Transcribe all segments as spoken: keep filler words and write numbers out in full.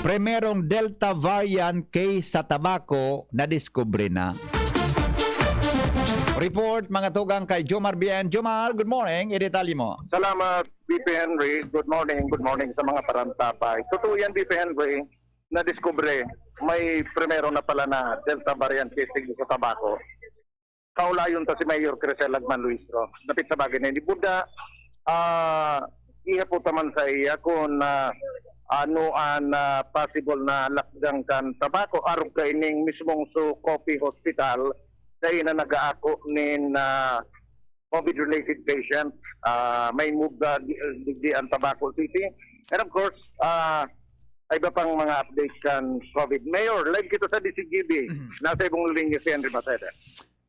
Primerong Delta variant case sa Tabaco nadiskubre na. Report, mga tugang, kay Jomar Bien. Jomar, good morning. Idetalye mo. Salamat, V P Henry. Good morning, good morning sa mga parantapay. Totoo yan, V P Henry. Nadiskubre, may primero na pala na Delta variant case sa Tabaco. Kaulayon ta si Mayor Crisel Lagman Luistro. Dapit sa bagay na ini, buda, ah, ihapot ta man sa iya kung, ah, ano an, ah, possible na lockdown kan Tabaco, arog kaining mismong su Coffee Hospital, dai na nag-aako nin, ah, COVID-related patient, ah, may move na di, di, di ang Tabaco City. And of course, ah, iba pang mga update kan COVID. Mayor, live kita sa D Z G B. Mhm. Nasa ibong linya si Henry Maceda.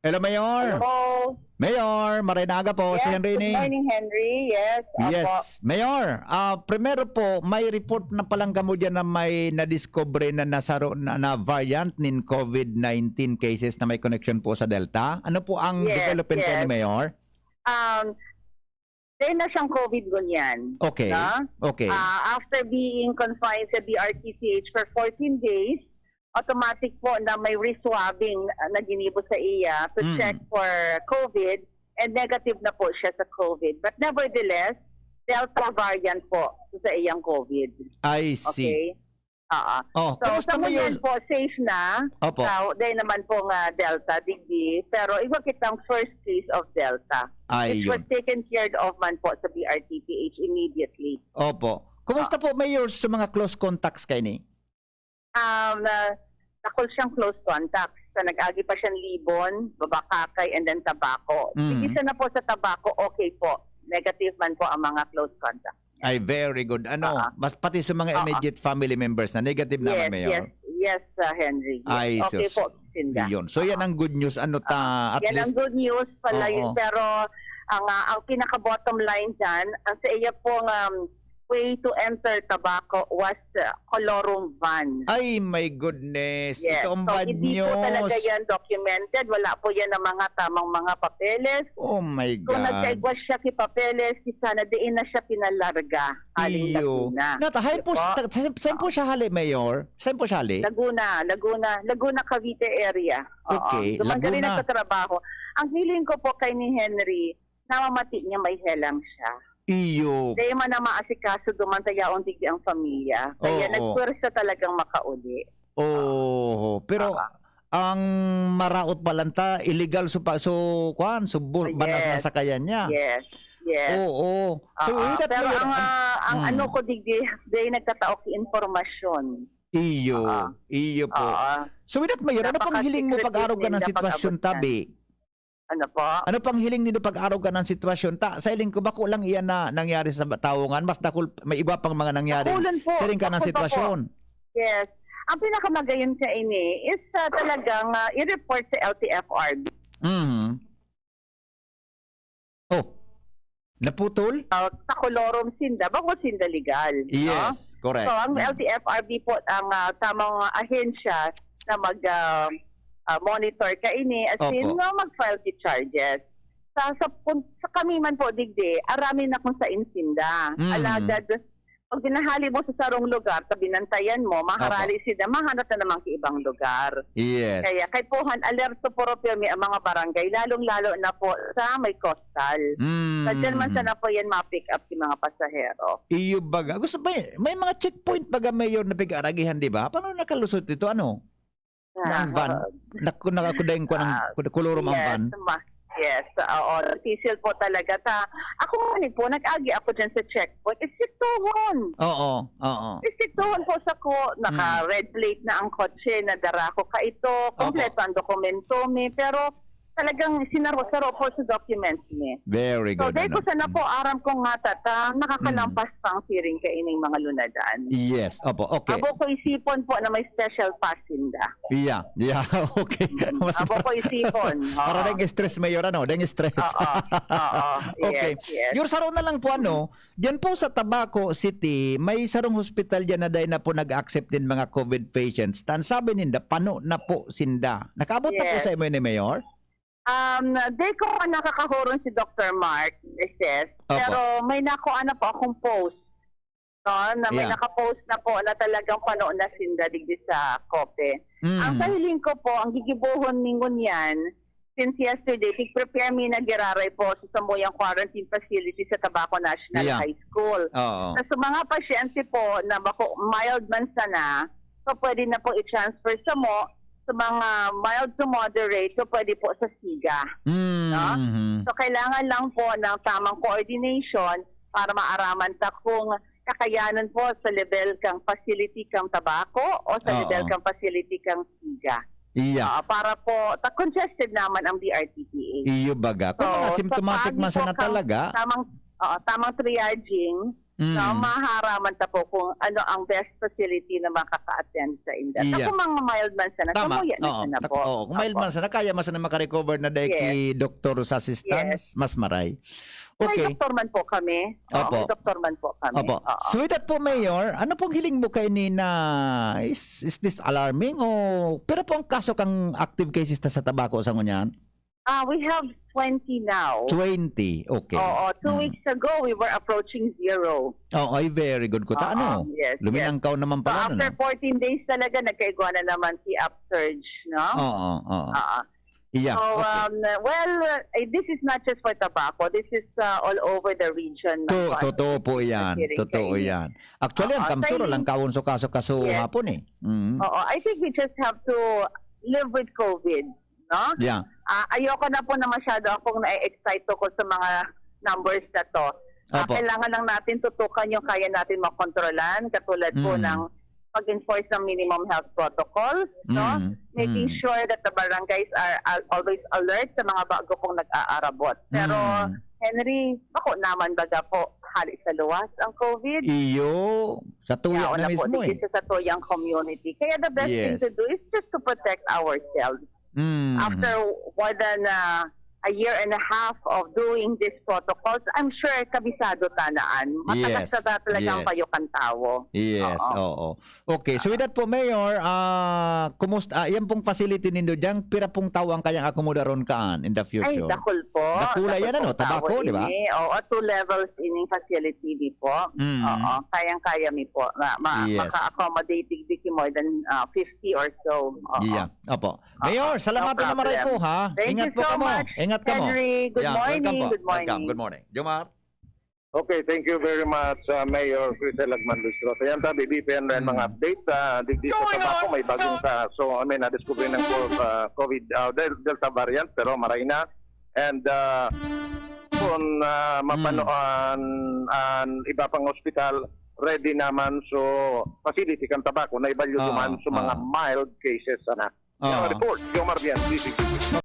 Hello, Mayor. Hello. Mayor, maray na aga po. Si Yes, Henry good ni. Morning, Henry. Yes, opo. Yes, Mayor. Ah, primero po, may report na palang kamo dyan na may nadiskubre na nasaro na, na variant nin COVID nineteen cases na may connection po sa Delta. Ano po ang Yes, development po ni yes. Mayor? Um, dahil na siyang COVID ngunyan. Okay. No? Okay. Ah, after being confined sa B R T C H for fourteen days, automatic po na may reswabbing ah, na ginibo sa iya to Mm. check for COVID, and negative na po siya sa COVID. But nevertheless, Delta variant po sa iyang COVID. I see. Okay? Oo. Oh, So, kumusta sa Mayor? Ngunyan po, safe na. Opo. Now, dahil naman po nga Delta, digdi. Pero igwa kitang first case of Delta. It Ayun. was taken care of man po sa B R T P H immediately. Opo. Kumusta po, Mayor, sa mga close contacts kayo ni? Um, uh, takol siyang close contacts. Sa nag-agi pa siyang Libon, Babakakay, and then Tabaco. Mm. Sige siya na po sa Tabaco, okay po. Negative man po ang mga close contacts. Ay, very good. Ano, Ah. mas pati sa mga Ah. immediate family members na negative Yes, naman, Mayor. yes, yes, uh, Henry. Yes. Ay, Okay sus. po, Sinda. Yun. So, yan ang good news. Ano ta, at Yan ang least, good news pala Oo. yun. Pero ang, ah, ang pinaka-bottom line dyan, ang sa iya pong um, way to enter Tabaco was uh, colorum vans. ay, my goodness. Yes. Ito ang So, bad hindi news. po talaga yan documented. Wala po yan ng mga tamang mga papeles. Oh my Kung God. nagkaigwa siya ki papeles, ki sana diin na siya pinalarga. Haling Iyo. Laguna. Nata, hain po, Di ba? sa, sa, saan po siya hali, Mayor? Saan po siya hali? Laguna, Laguna, Laguna, Cavite area. Oo. Okay, Duman galing Laguna. nagtatrabaho. Ang hiling ko po kay ni Henry, namamati niya may helang siya. Iyo. Dahil man na maasikaso duman sa yaong digdi ang pamilya. Kaya Oo. nagpwersa talagang makauli. Oo. Pero Ah. ang maraot pa lang ta, illegal so, pa, so, kwan, so, bu- Yes. banat na sakayan niya. Yes. Yes. Oo. So, Oo. with that, Pero Mayor, ang, ah, ang Mm. ano ko digdi, dahil nagtatao ki impormasyon. Iyo. Oo. Iyo po. Oo. So, with that, Mayor, ano pang hiling mo Napaka-secretive pag-arog ka ng ninda sitwasyon pag-abot tabi? Ano po? Ano pang hiling nindo pag-arog ka ng sitwasyon ta? Sa hiling ko, bako lang iyan na nangyari sa Tawangan. Mas dakul, may iba pang mga nangyari. Dakulan po. Sa hiling ka ng Dakul pa po. Sitwasyon. Yes. Ang pinakamagayon sa ini is ah, talagang ah, i-report sa L T F R B. Mhm. Oh. Naputol? Uh, sa colorum sinda, bako sinda legal. No? Yes, correct. So, ang Mm. L T F R B po ang ah, tamang ahensya na mag ah, ah, monitor kaini, as in, Opo. no, mag-file ki charges. Sa, sa, pun- sa kami man po, digdi, arami na kung sa insinda. Mm. Alagad, pag binahali mo sa sarong lugar, sa binantayan mo, maharali sila, mahanap na naman ki ibang lugar. Yes. Kaya kaipuhan, alerto po pirmi ang mga barangay, lalong-lalo na po sa may coastal. Mm. Sa dyan man sana po yan ma-pick up yung mga pasahero. Iyo baga. Gusto ba, may mga checkpoint baga, Mayor, na pig-aragihan, di ba? Paano nakalusot ito? Ano? Na ang van? Naku, nakakudayng ko ng Ah, kolorum ang yes, van? ma- yes, oo. Sisil po talaga. Ta, ako nga ni po, nag-agi ako dyan sa checkpoint. Istriktuhon. Oo, oo. Istriktuhon po sa ko. Naka-red plate na ang kotse. Nadara ko ka ito. Kompleto ang dokumento mi. Pero talagang sinaro-saro po sa documents mi. Very So, good. dahil Ano? ko sana po, aram ko nga, tata, nakakalampas pa ang siring kaining mga lunadan. Yes, opo, okay. Abo ko isipon po na may special pass sinda. Yeah, yeah, okay. Mas Abo ko isipon. Oo. Para ding stress, Mayor, ano? Ding stress. Oo, oo. Okay. Yes, yes. Your saro na lang po, ano, diyan po sa Tabaco City, may sarong hospital diyan na dahil na po nag-accept din mga COVID patients. Tan sabi ninda, pano na po sinda. Nakaabot na po Yes. sa imo ni Mayor? Um, di ko pa nakakahuron si Doctor Mark, Sis. Opo. Pero may nakuha na po akong post. no, na may Yeah. nakapost na po na talagang pano na sinda digdi sa COFE. Mm. Ang kahiling ko po, ang gigibohon mi ngunyan, since yesterday, tig-prepare mi na giraray po sa samuyang quarantine facility sa Tabaco National Yeah. High School. Oo. Na sa mga pasyente po na bako mild man sana, so pwede na po i-transfer sa mo, sa mga mild to moderate, so pwede po sa SIGA. Mm. No? So kailangan lang po ng tamang coordination para maaraman ta kung kakayanan po sa level kang facility kang Tabaco o sa Oo. level kang facility kang SIGA. Iya. Ah, para po, ta congested naman ang B R T T A. Iyo baga. Kung So, mga sa symptomatic pagi man po sana kang talaga. tamang, oo, tamang triaging, Mm. no, maharaman ta po kung ano ang best facility na makaka-attend sa inda. Iya. Sa kung mga mild man sana, Tama. kamuya na Oo. sana Nak- po. oo. Kung mild Opo. man sana, kaya man sana makarecover na dahil Yes. kay doctor's assistance, Yes. mas maray. May Okay. doktor man po kami. Oo, Opo. may doktor man po kami. Opo. Oo. So with that po, Mayor, ano pong hiling mo kaini na is, is this alarming o pero po ang kaso kang active cases ta sa Tabaco sa ngunyan? Ah, we have twenty now. Twenty, okay. Oo, two Mm. weeks ago, we were approaching zero. Oh, ay very good ko ta, Oo, ano? yes, Luminangkaw yes. naman So, pala, after ano? fourteen days talaga, nagkaigwa na naman si upsurge, no? Oo, oo. Oo. Yeah, So, okay. um, well, eh, this is not just for Tabaco. This is uh, all over the region ng To- Quadro totoo po City, yan. City, Totoo City. yan. Actually, ang Oo, kamsuro saying lang kawon so kaso-kaso Yes. hapon eh. Mm. Oo, I think we just have to live with COVID, no? Yeah. Ah, ayoko na po na masyado akong na-excite ko sa mga numbers na to. Ah, Opo. kailangan lang natin tutukan yung kaya natin makontrolan, katulad po Mm. ng pag-enforce ng minimum health protocols, no? Mm. Making Mm. sure that the barangays are al- always alert sa mga bago pong nag-aarabot. Pero, Mm. Henry, bako naman baga po, hali sa luwas ang COVID. Iyo, sa tuya Yaon na na po, mismo eh. dito sa tuyang community. Kaya the best thing Yes. to do is just to protect ourselves. Mm. After more than uh, a year and a half of doing these protocols, I'm sure kabisado tanaan. Matagas Yes. na talaga ang Yes. payo kan tawo. Yes, Oo. oo. Okay, so with that po, Mayor, ah, kumusta, ah, yan pong facility nindo diyan, pira pong tawo ang kayang akomodaron kaan in the Ay, future? dakul po. Dakula Dakul yan, ano? pong tawo Tabaco, di ba? ini. Oo, two levels ining facility, di po? Mm. Oo, kayang-kaya mi po. Ma- ma- Yes. maka-accommodate digdi ki more than ah, fifty or so. Oo. Yeah, opo. Mayor, Oo, salamat no na maray problem. po, ha? Thank Ingat you po so kamo. much, Ingat kamo. Henry. Good Yeah, morning. welcome po. Good Welcome. morning. Good morning. Jomar? Okay, thank you very much, uh, Mayor Crisel Agman Luistrosa. Yan, tabi, B P N rin Hmm. mga update. Uh, digdi sa Tabaco, may bagong ka, so, I mean, na-discover ng co- uh, COVID, uh, Del- Delta variant, pero maray na. And uh, kung uh, mapano Hmm. an, an iba pang ospital, ready naman so facility kan Tabaco na ibalyo Oo, duman sa mga oo. mild cases sana. Oo. Yung report, Jomar Bian, D C T V.